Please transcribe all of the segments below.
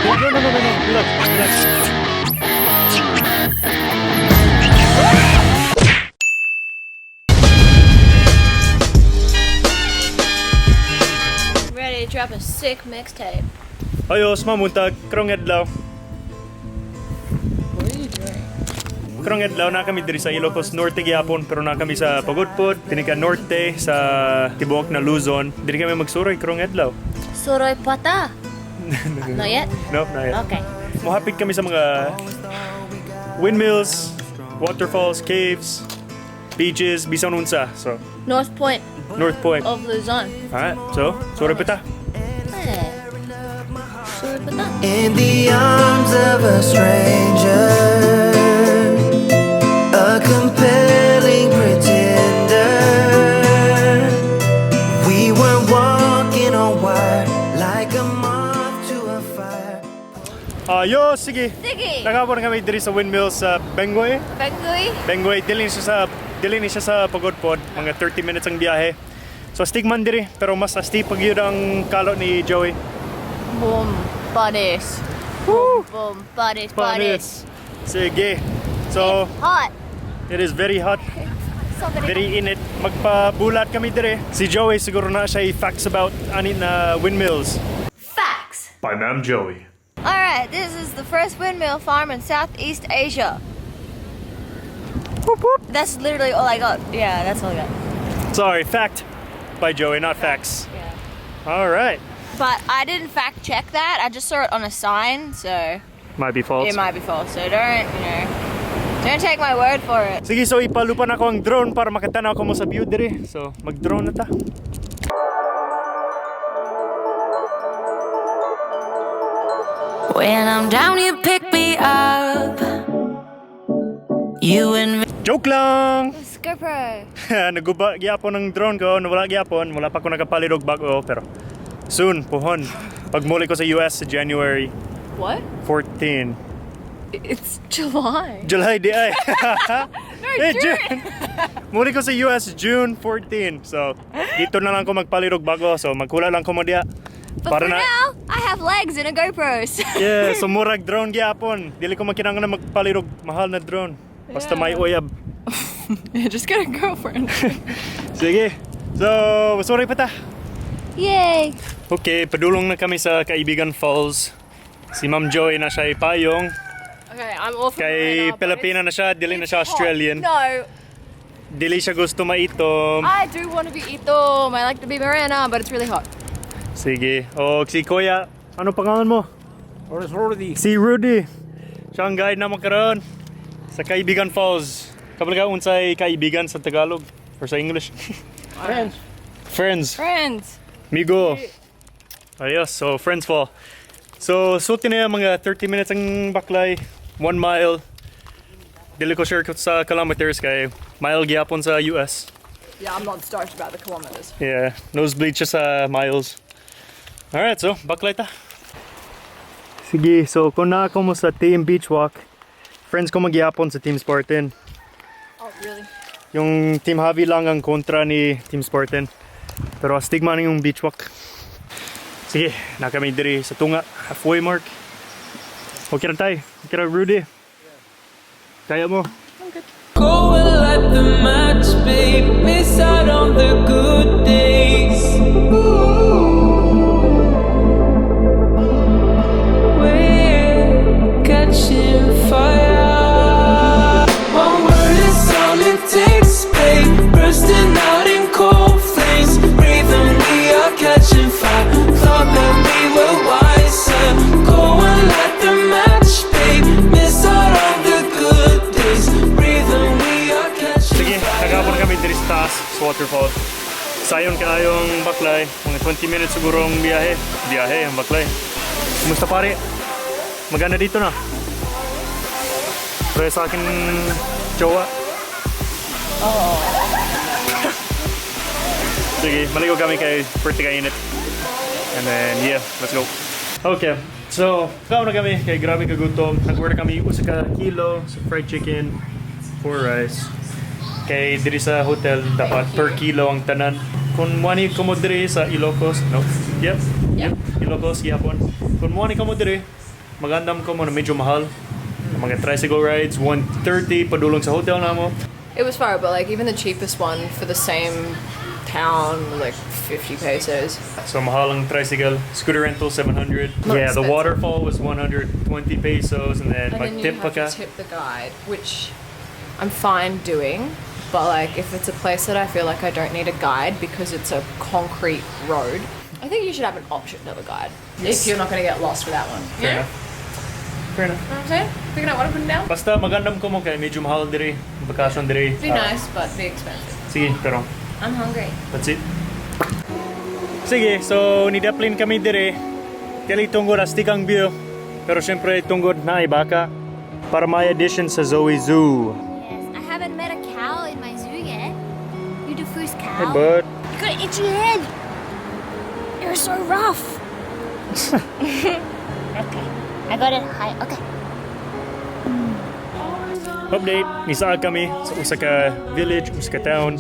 No. Relax, relax. Ready to drop a sick mixtape. Ayos, mamuntag. Karong adlaw. What are you doing? Karong adlaw na kami diri sa Ilocos Norte gyapon, pero na kami sa Pagudpud, Tinika Norte sa tibuok na Luzon. Diri kami magsuroy karong adlaw. Suroy pata. Not yet? No, not yet. Okay. Mohapit kami sa mga windmills, waterfalls, caves, beaches, bisan unsa. So, North Point North Point. of Luzon. Alright, so, suroy pa ta. Eh. Suroy pata. In the arms of a stranger, a compelling pretender. We were walking on wire like a moth to a fire. Ayos, sige. Sige! Nakapon kami diri sa windmill sa Bengoy. Bengoy? Bengoy, dili ni siya sa Pagudpod, mga 30 minutes ang biyahe. So astig man diri, pero mas astig pag yun ang kalo ni Joey. Boom. Panis. Boom, boom. Panis, panis. Sige. So, Hot. it is very hot, So very, very init. Magpabulat kami diri. Si Joey siguro na siya facts about ani na windmills. Facts. By Ma'am Joey. Alright, this is the first windmill farm in Southeast Asia. Whoop, whoop. That's literally all I got. Yeah, that's all I got. Sorry, fact by Joey, not facts. Yeah. All right. But I didn't fact check that. I just saw it on a sign, so Might be false. it might be false. So don't take my word for it. Sige, so ipalupan ako ang drone para makatanaw ko mo sa view diri. So, mag-drone na ta. When I'm down, you pick me up. You and me. Joke lang! GoPro. Naguba gyapon ang drone ko, nawala gyapon, wala pa ko nakapalit og bag-o, pero soon, puhon. Pag muli ko sa US sa January What? 14. It's July. July di ay. No, Eh, June. Muli ko sa US June 14. So, dito na lang ko magpalit og bago. So, magkula lang ko mo diya. But for now, I have legs and a GoPro. So. Yeah, so murag drone gyapon. Dili ko makinahanglan na magpalit og mahal na drone. Basta may uyab. Yeah, just get a girlfriend. Sige. So, sorry pa ta. Yay! Okay, padulong na kami sa Kaibigan Falls. Si Ma'am Joy na siya ipayong. Okay, I'm all for Kay Morena, but Pilipina na siya, dili na it's siya hot. Australian. No, Dili siya gusto maitom. I do want to be itom. I like to be Morena, but it's really hot. Sige. O, si Kuya, ano pangalan mo? Rudy. Si Rudy. Siya ang guide na karon sa Kaibigan Falls. Kapag ka unsay kaibigan sa Tagalog or sa English. Friends. Friends. Friends. Migo. Ayos, so Friends Fall. So, sulti na yung mga 30 minutes ang baklay, 1 mile. Dili ko sure kung sa kilometers kay mile gyapon sa US. Yeah, I'm not stoked about the kilometers. Yeah, nosebleed siya sa miles. Alright, so baklay ta. Sige, so kung na ako mo sa Team Beach Walk, friends ko magyapon sa Team Spartan. Oh, really? Yung Team Javi lang ang kontra ni Team Spartan. Pero astig man yung beach walk. Sige, na kami diri sa tunga, halfway mark. Okay ra tay, okay ra Rudy. Kaya mo. Go and light the match, babe. Miss out on the good days. We're catching fire. One word is all it takes, babe. Bursting out in cold flames. Breathing, we are catching fire. Thought that we were wiser. Go and light the match, babe. Miss out on the good days. Breathing, we are catching Sige, nagapon kami diri sa taas sa waterfall. Sayon kaayong baklay, mga 20 minutes siguro ang biyahe. Biyahe ang baklay. Kumusta pare? Maganda dito na. Pre sa akin jowa. Oo. Sige, maligo kami kay Perti kainit. And then, yeah, let's go. Okay, so, kaon na kami kay grabe kagutom. Nag-order kami usa ka kilo sa fried chicken, four rice. Kay diri sa hotel dapat per kilo ang tanan. Kung mo ni ko mo diri sa Ilocos, no. Yep. Yep. Ilocos gyapon. Kung mo ni ko mo diri, Magandam ko mo na medyo mahal. Ang mga tricycle rides, 130 padulong sa hotel namo. It was far, but like even the cheapest one for the same town, like 50 pesos. So mahal ang tricycle. Scooter rental, 700. Not Yeah, the expensive. waterfall was 120 pesos and then And then you mag-tip pa have ka. to tip the guide, which I'm fine doing. But like if it's a place that I feel like I don't need a guide because it's a concrete road, I think you should have an option of a guide if you're not going to get lost without one. Fair Yeah? enough. Fair enough. You know what I'm saying? Picking up what I'm putting down. Basta magandam ko mo kay medyo mahal diri. Bakasyon diri. Be nice, but be expensive. Sige, pero I'm hungry. that's it. Sige, so ni-deplane kami dire. Dili tungod astig ang view. Pero syempre tungod na baka para may addition sa Zoe Zoo. Yes, I haven't met a cow in my zoo yet. You're the first cow. Hey bud. You got an itchy head. You're so rough. Okay, I got it high. Okay. Update, nisaag kami sa usa ka village, usa ka town.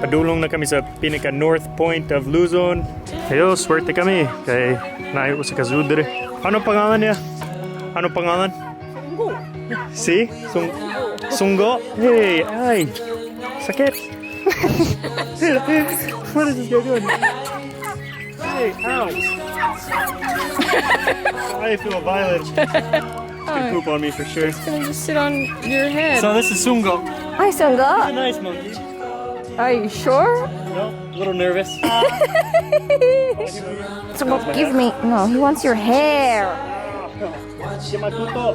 Padulong na kami sa pinaka north point of Luzon. Ayo, swerte kami kay naay usa ka zoo dire. Ano pangalan niya? Ano pangalan? Sunggo. Si? Sunggo? Hey, ay. Sakit. What is this guy doing? Hey, ow. I feel violent. It's gonna poop on me for sure. Gonna just sit on your head. So this is Sungo. Hi, Sungo. A nice monkey. Are you sure? No, a little nervous. Sungo, give me. No, he wants your hair. Siya magkuto.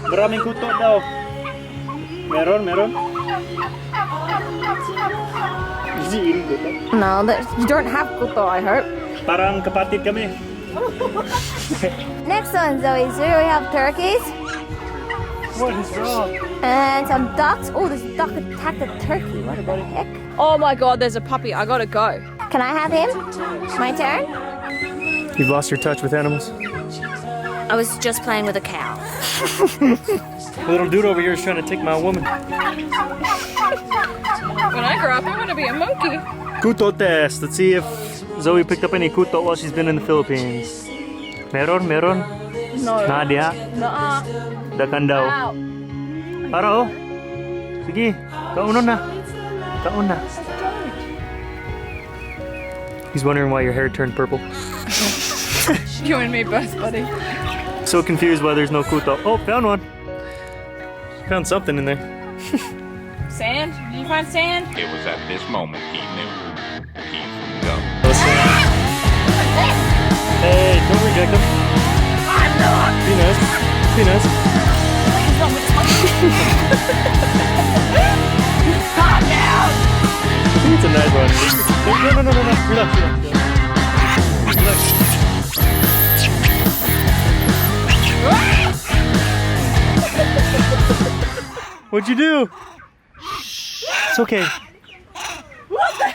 Maraming kuto daw. Meron, meron. Is he eating kuto? No, you don't have kuto, I hope. Parang kapatid kami. Next one, Zoe Zoo, we have turkeys What is wrong? and some ducks. Oh, this duck attacked a turkey. What the heck? Oh my god, there's a puppy. I gotta go. Can I have him? My turn? You've lost your touch with animals. I was just playing with a cow. The little dude over here is trying to take my woman. When I grow up, I want to be a monkey. Kuto test. Let's see if Zoe picked up any kuto while she's been in the Philippines. Meron, meron? No. Nadia? Nuh-uh. Dakan daw. Ow. Para oh. Sige, kaunon na. Kaon na. He's wondering why your hair turned purple. You and me both, buddy. So confused why there's no kuto. Oh, found one. Found something in there. Sand? Did you find sand? It was at this moment he knew. He f***ed up. Hey, don't reject him. I'm not. Be nice. Be nice. Calm down! It's a nice one. No, no, no, no, no. Relax, relax. Relax. What'd you do? It's okay. What the?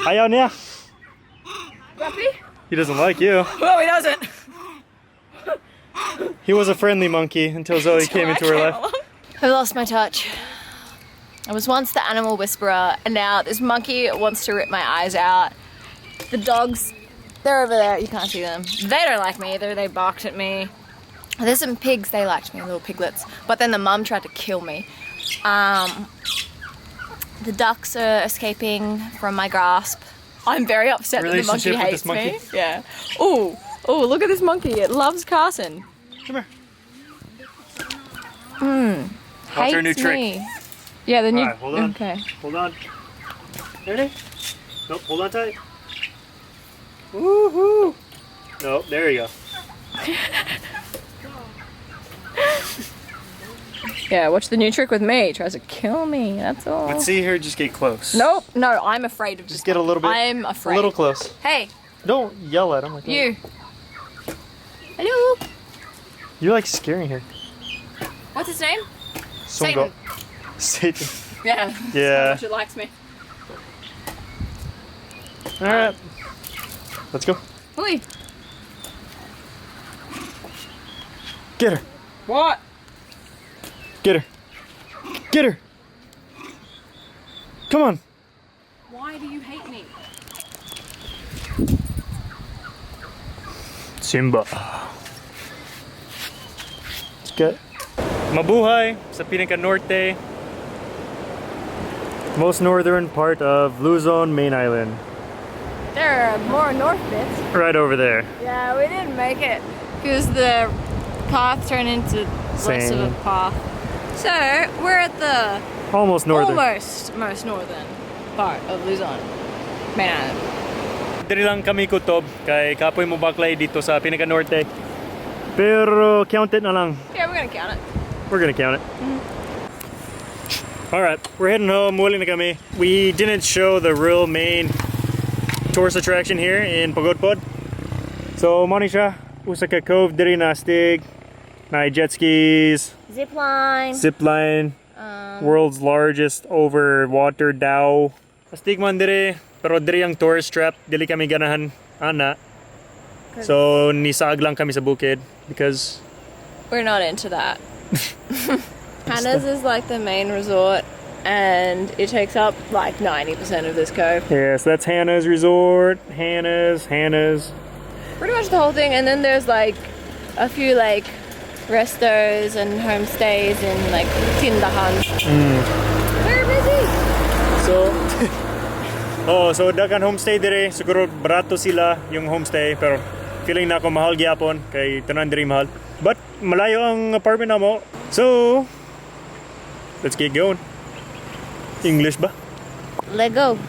Ayaw niya. Puppy? He doesn't like you. No, he doesn't. He was a friendly monkey until Zoe came into her life. I've lost my touch. I was once the animal whisperer, and now this monkey wants to rip my eyes out. The dogs, they're over there. You can't see them. They don't like me either. They barked at me. There's some pigs. They liked me, little piglets. But then the mum tried to kill me. The ducks are escaping from my grasp. I'm very upset that the monkey Relationship with hates this monkey? me. Yeah. Oh, oh, look at this monkey. It loves Carson. Come here. Watch our new Hates trick. me. Yeah, the new. Alright, hold on. Okay. Hold on. Ready? Nope, hold on tight. Woohoo! Nope, there you go. Yeah, watch the new trick with me. He tries to kill me. That's all. Let's see her just get close. Nope. No, I'm afraid of this. Just get a little bit. I'm afraid. A little close. Hey, Don't yell at him like that. you. Hello. You're like scaring her. What's his name? Sunggo. Satan. Yeah. Yeah. She likes me. All right. Let's go. Oi. Get her. What? Get her. Get her. Come on. Why do you hate me? Simba. Let's get. Mabuhay sa pinaka norte. Most northern part of Luzon main island. There are more north bits. Right over there. Yeah, we didn't make it because the path turned into less of a Same. Path. So we're at the Almost northern. Almost most northern part of Luzon, main island. Diri lang kami kutob kay kapoy mo baklay didto sa pinaka norte. Pero count it na lang. Yeah, we're gonna count it. We're gonna count it. All right, we're heading home. Muli na kami. We didn't show the real main tourist attraction here in Pagodpod. So, mao ni siya, usa ka cove diri na astig, na jet skis, Zip line. Zip line, world's largest over water dhow. Astig man diri, pero diri ang tourist trap, dili kami ganahan ana. So nisaag lang kami sa bukid because We're not into that. Hannah's is like the main resort and it takes up like 90% of this cove. Yes, that's Hannah's resort. Hannah's, Hannah's. Pretty much the whole thing, and then there's like a few like restos and homestays and like tindahans. Very busy. So oh, so daghan homestay dire, siguro barato sila yung homestay, pero feeling nako mahal gyapon kay tanan diri mahal. But malayo ang apartment namo. So let's get going. English ba? Let go.